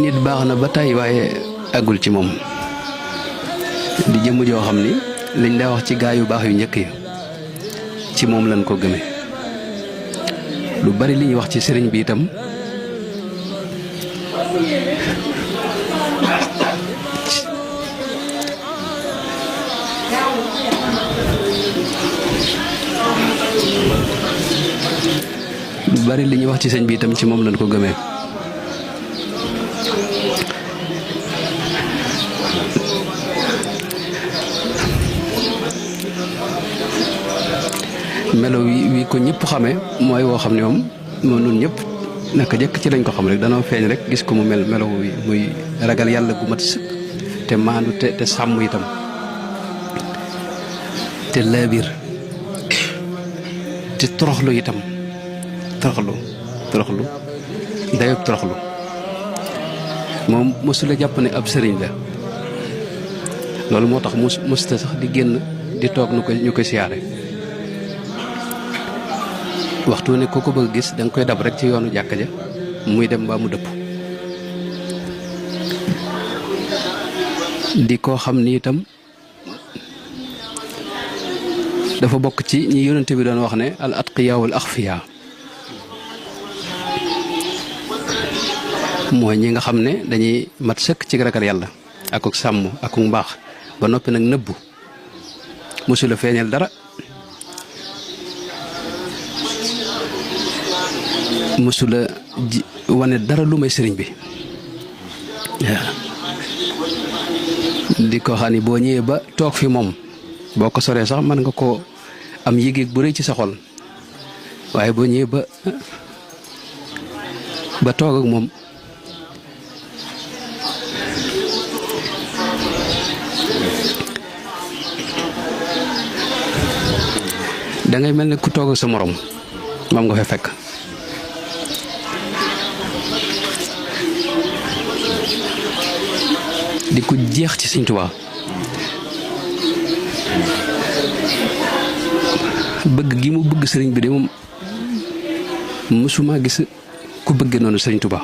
nit baax na ba tey waaye àggul ci moom di jëmm joo xam ni liñ daa wax ci gaa yu baax yu njëkk yi ci moom lañ ko gëme lu bari li ñuy wax ci sëriñ bi itam ci moom lañ ko gëmee melo wi ko ñëpp xamee mooy woo xam ne moom nun ñëpp naka jëkk ci lañ ko xam rek danoo feeñ rek gis ko mu melo wi muy ragal yàlla gu mat sëkk te maandu te sàmm itam te laabir te toroxlu itam toroxlu dayob toroxlu moom mosula jàpp ne ab sëriñ la loolu moo tax mosuta sax di génn di toog ñu ko siyaare waxtu ne ko ko bëgg gis danga koy dab rek ci yoonu jàkka ja muy dem mbaa mu dëpp di koo xam ni itam dafa bokk ci ñi yonente bi doon wax ne al atqiya wal axfiya mooy ñi nga xam ne dañuy mat sëkk ci ragal yàlla akuk sàmm akuk mbaax ba noppi nag nëbbu mosula feeñal dara mosula wane dara lu may sëriñ bi waaw di ko xam ni boo ñëwee ba toog fi moom boo ko soree sax mën nga koo am yéeg bu rëy ci sa xol waaye boo ñëwee ba toog ak moom dangay mel ne ku toog ak sa morom moom nga fa fekk di ko jeex ci Sëriñ Tuubaa bëgg gi mu bëgg sëriñ bi de moom mësuma gis ku bëgge noonu Sëriñ Tuubaa